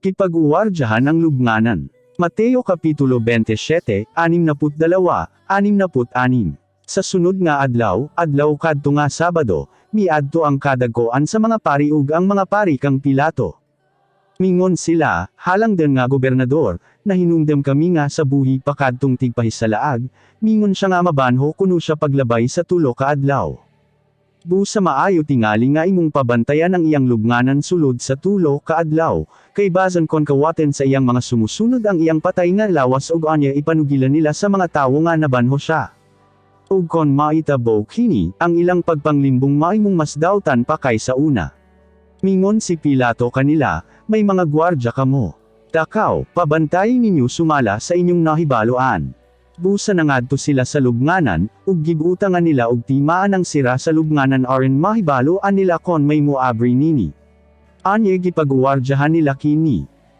Gipag-uwardyahan ang lubnganan. Mateo Kapitulo 27, 62, 66. Sa sunod nga adlaw, adlaw kadto nga Sabado, miadto ang kadagkoan sa mga pari ug ang mga pari kang Pilato. Mingon sila, "Halangdon nga gobernador, nahinumdem kami nga sa buhi pa kadtong tigpahisalaag, mingon siya nga mabanho kuno siya paglabay sa 3 ka adlaw. Busa maayo tingali nga imong pabantayan ang iyang lubnganan sulod sa 3 ka adlaw, kay basan kon kawaten sa iyang mga sumusunod ang iyang patay nga lawas ug anya ipanugilan nila sa mga tawo nga nabanho siya. Ug kon maitabo kini, ang ilang pagpanglimbong maimong mas dautan pa kaysa una." Mingon si Pilato kanila, "May mga gwardya kamo. Takaw, pabantayi ninyo sumala sa inyong nahibaloan." Busa nangadto sila sa lubnganan, ug gibutangan nila og timaan ang sira sa lubnganan aron mahibaloan nila kon may moabri nini. Anya gipag-uwardyahan nila kini.